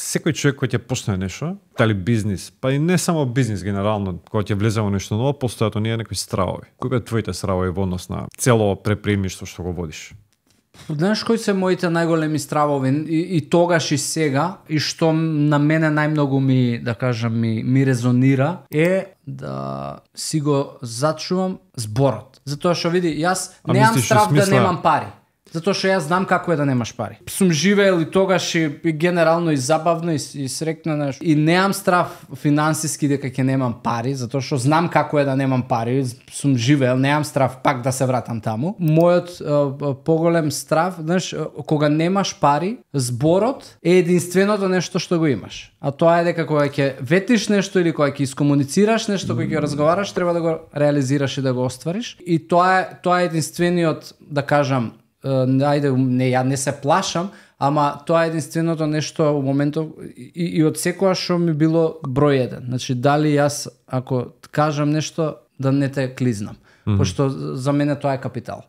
секој човек кој ќе почне нешто, дали бизнис, па и не само бизнис генерално, кога ќе влезе во нешто ново, постојат оние некои стравови. Кои бе твоите стравови во однос на цело предприемништво што го водиш? Знаеш кои се моите најголеми стравови и тогаш и сега и што на мене најмногу ми, да кажам, ми резонира е да си го зачувам зборот. Затоа што види, јас немам страв да немам пари. Затоа што јас знам како е да немаш пари. Сум живеел и тогаш и генерално и забавно и срекно и немам страв финансиски дека ќе немам пари, затоа што знам како е да немам пари, сум живеел, немам страв пак да се вратам таму. Мојот поголем страв, знаеш, кога немаш пари, зборот е единственото нешто што го имаш. А тоа е дека кога ќе ветиш нешто или кога ќе искомуницираш нешто, кога ќе разговараш, треба да го реализираш и да го оствариш. И тоа е единствениот, да кажам, ја не се плашам, ама тоа е единственото нешто во моментов и од секоја што ми било број 1. Значи, дали јас, ако кажам нешто, да не те клизнам. Пошто за мене тоа е капитал.